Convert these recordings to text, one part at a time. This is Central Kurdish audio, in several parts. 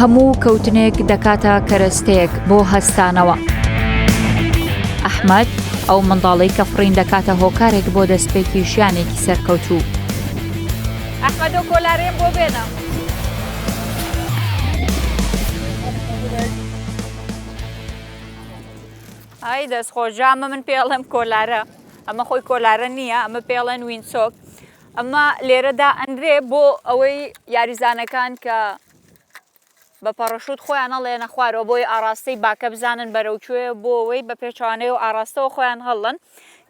هەموو کەوتنێک دەکاتە کەرەستەیەک بۆ هەستانەوە. ئەحمەد، ئەو منداڵەی کە فڕین دەکاتە هۆکارێک بۆ دەستپێکی ژیانێکی سەرکەوتوو. ئەحمەد ئەو کۆلارەیەم بۆ بێنە. ئای دەست خۆش جا ئەمە من پێ ئەڵێم کۆلارە ئەمە خۆی کۆلارە نییە ئەمە پێ ئەڵێن windsock ئەمە لێرەدا ئەنرێ بۆ ئەوەی یاریزانەکان کە بە پەڕەشوت خۆیان هەڵێنە خوارەوە بۆی ئاڕاستەی باکە بزانن بەرەو کوێ بۆ ئەوەی بە پێچەوانەی و ئاڕاستەوە خۆیان هەڵن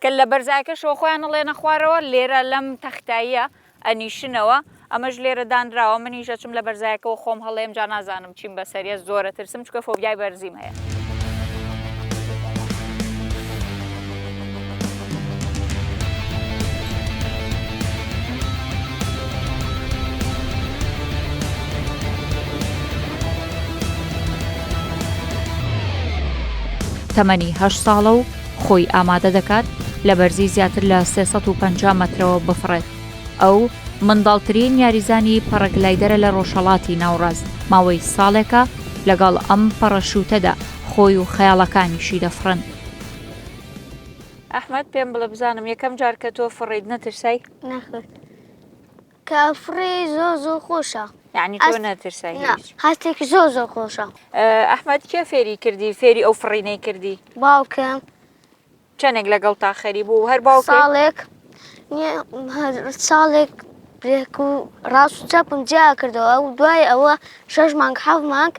کە لە بەرزایەکەشەوە خۆیان هەڵێنە خوارەوە لێرە لەم تەختاییە ئەنیشنەوە ئەمەش لێرە دانراوە منیش ئەچم لە بەرزایەکەوە خۆم هەڵێم جا نازانم چیم بەسەریە زۆرە ترسم چکە فۆبیای بەرزیم هەیە. تەمەنی هەشت ساڵە و خۆی ئامادە دەکات لە بەرزی زیاتر لە 350 مەترەوە بفڕێت. ئەو منداڵترین یاریزانی پەڕەگلایدەرە لە ڕۆژهەڵاتی ناوڕاست، ماوەی ساڵێکە لەگەڵ ئەم پەڕەشووتەدا خۆی و خەیاڵەکانیشی دەفڕن. ئەحمەد پێم بڵێ بزانم یەکەم جار کە تۆ فڕیت نەترسای؟ نەخێر کە فڕی زۆر زۆر خۆشە. یعنی تۆ نەترسای هیچ؟ هەستێکی زۆر زۆر خۆشە. ئەحمەد کێ فێری کردی فێری ئەو فڕینەی کردی؟ باوکم. چەنێک لەگەڵتا خەری بوو هەر باوکت؟ ساڵێک ساڵێک برێک و ڕاست و چەپم جیا کردەوە و دوای ئەوە شەش مانگ حەف مانگ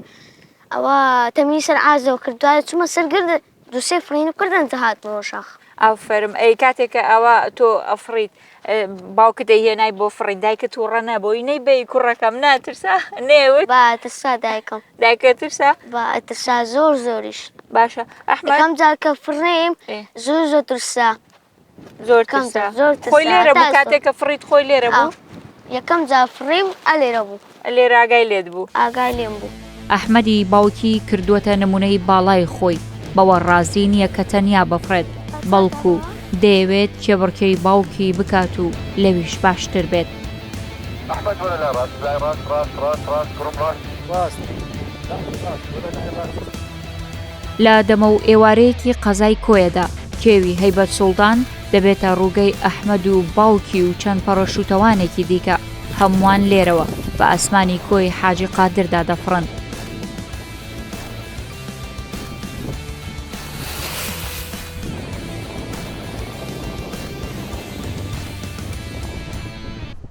ئەوە تەمی سەر ئازەوە کرد دوای چوومە سەر گرد دوسێ فڕین و کردن تا هاتمەوە شاخ. ئافەرم ئەی کاتێک کە ئەوە تۆ ئەفڕیت باوکت دەیهێنای بۆ فڕین دایکت تووڕە نەبووی نەیبەی کوڕەکەم ناترسا نەیەوت؟ با ترسا دایکم. دایکە ترسا؟ با ترسا زۆر زۆریش. باشە ئەحمەد یەکەم جار کە فڕیم زۆر زۆر ترسا. زۆر ترسا زۆر خۆی لێرە بوو کاتێک کە فڕیت خۆی لێرە بوو؟ یەکەم جار فڕیم ئە لێرە بوو. لێرە ئاگای لێت بوو؟ ئاگای لێم بوو. ئەحمەدی باوکی کردووەتە نموونەی باڵای خۆی، بەوە ڕازی نییە کە تەنیا بفڕێت، بەڵکو دەیەوێت کێبڕکێی باوکی بکات و لەویش باشتر بێت. ئەحمەد وەرە لای ڕاست لای ڕاست ڕاست ڕاست ڕاست کوڕم ڕاست ڕاست ڕاست وەرە لای ڕاست. لە دەمە و ئێوارەیەکی قەزای کۆیەدا، کێوی هەیبەت سوڵتان دەبێتە ڕووگەی ئەحمەد و باوکی و چەند پەڕەشووتەوانێکی دیکە، هەمووان لێرەوە بە ئاسمانی کۆی حاجی قادردا دەفڕن.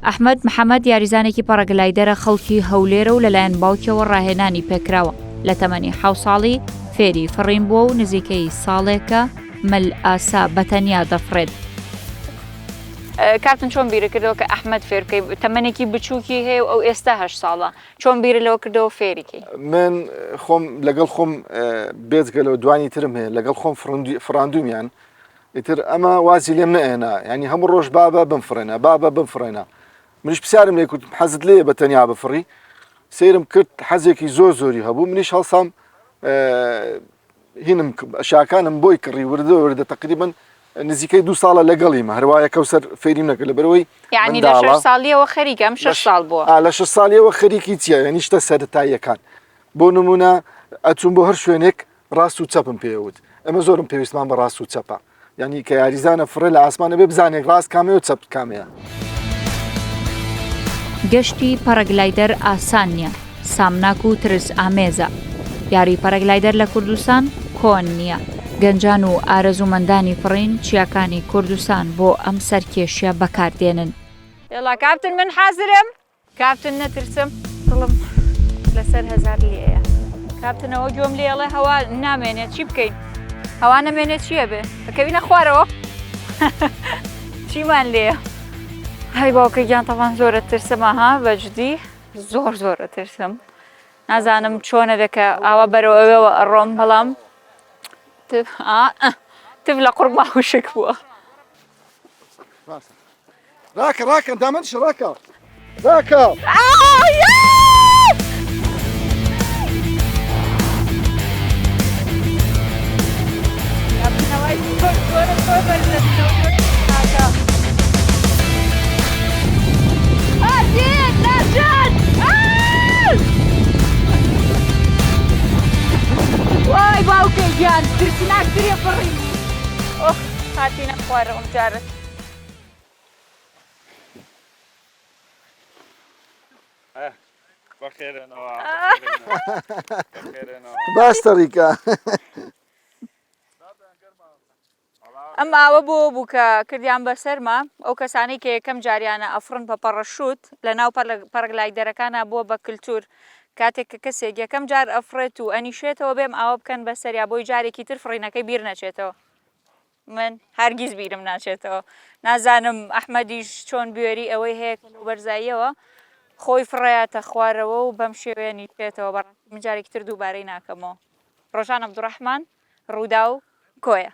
ئەحمەد محەمەد یاریزانێکی پەڕەگلایدەرە خەڵکی هەولێرە و لەلایەن باوکیەوە ڕاهێنانی پێکراوە، لە تەمەنی حەوت ساڵی فێری فڕین بووە و نزیکەی ساڵێکە مل ئاسا بە تەنیا دەفڕێت. کاپتن چۆن بیرت کردەوە کە ئەحمەد فێر بکەی تەمەنێکی بچووکی هەیە و ئەو ئێستا هەشت ساڵە چۆن بیرت لەوە کردەوە فێری کەی؟ من خۆم لەگەڵ خۆم بێجگە لەوە دوانی ترم هەیە لەگەڵ خۆم فڕاندومیان ئیتر ئەمە وازی لێم نەئێنا یعنی هەموو ڕۆژ بابە بمفڕێنە بابە بمفڕێنە منیش پرسیارم لێ کرد حەزت لێیە بە تەنیا بفڕی سەیرم کرد حەزێکی زۆر زۆری هەبوو منیش هەڵسام هینم شاکانم بۆی کڕی وردە وردە تقریبن نزیکەی دو ساڵە لەگەڵیمە هەروایە کەوسەر فێریم نەکرد لەبەرەوەی یعنی لە شەش ساڵیەوە خەریکە ئەم شەش ساڵ بووە لە شەش ساڵیەوە خەریکی چییە یعنی شتە سەرەتاییەکان بۆ نمونە ئەچوم بۆ هەر شوێنێک ڕاست و چەپم پێوت ئەمە زۆرم پێویستمان بە ڕاست و چەپە یانی کە یاریزانە فڕێ لە ئاسمان ئەبێ بزانێک ڕاست کامەیە و چەپ کامەیە. گەشتی پەڕەگلایدەر ئاسان نییە، سامناک و ترس ئامێزە. یاری پەڕەگلایدەر لە کوردستان کۆن نییە. گەنجان و ئارەزوومەندانی فڕین چیاکانی کوردستان بۆ ئەم سەرکێشییە بەکار دێنن. یەڵا کاپتن من حازرم. کاپتن نەترسم دڵم لەسەر هەزار لێیە. کاپتن ئەوە گوێم لێ ئەڵێ هەوا نامێنێ چی بکەین؟ هەوا نەمێنێ چی ئەبێ؟ ئەکەوینە خوارەوە؟ چیمان لێیە؟ هەی باوکە گیان تەبان زۆرە ترسم ها بەجدی زۆر زۆرە ترسم نازانم چۆنە بێ کە ئاوا بەرەو ئەوێوە ئەڕۆم بەڵام تف تف لە قوڕگما وشک بووە. ڕاکە ڕاکە دامەنش ڕاکە ڕاکە. گیان ترسناکترین فڕین بوو. ئۆخ هاتینە خوارەوە ئەم جارە. باش تەڕیکە. ئەم ئاوە بۆ بوو کە کردیان بەسەرما ئەو کەسانەی کە یەکەم جاریانە ئەفڕن بە پەڕەشوت لە ناو پەڕەگلایدەرەکانا بووە بە کلتور کاتێک کە کەسێک یەکەم جار ئەفڕێت و ئەنیشێتەوە بێم ئاوە بکەن بەسەریا بۆی جارێکی تر فڕینەکەی بیر نەچێتەوە من هەرگیز بیرم ناچێتەوە نازانم ئەحمەدیش چۆن بوێری ئەوەی هەیە کە لەو بەرزاییەوە خۆی فڕیاتە خوارەوە و بەم شێوەیە نیشێتەوە بەڕاستی من جارێکی تر دووبارەی ناکەمەوە ڕۆژان عەبدوڕەحمان ڕووداو، کۆیە.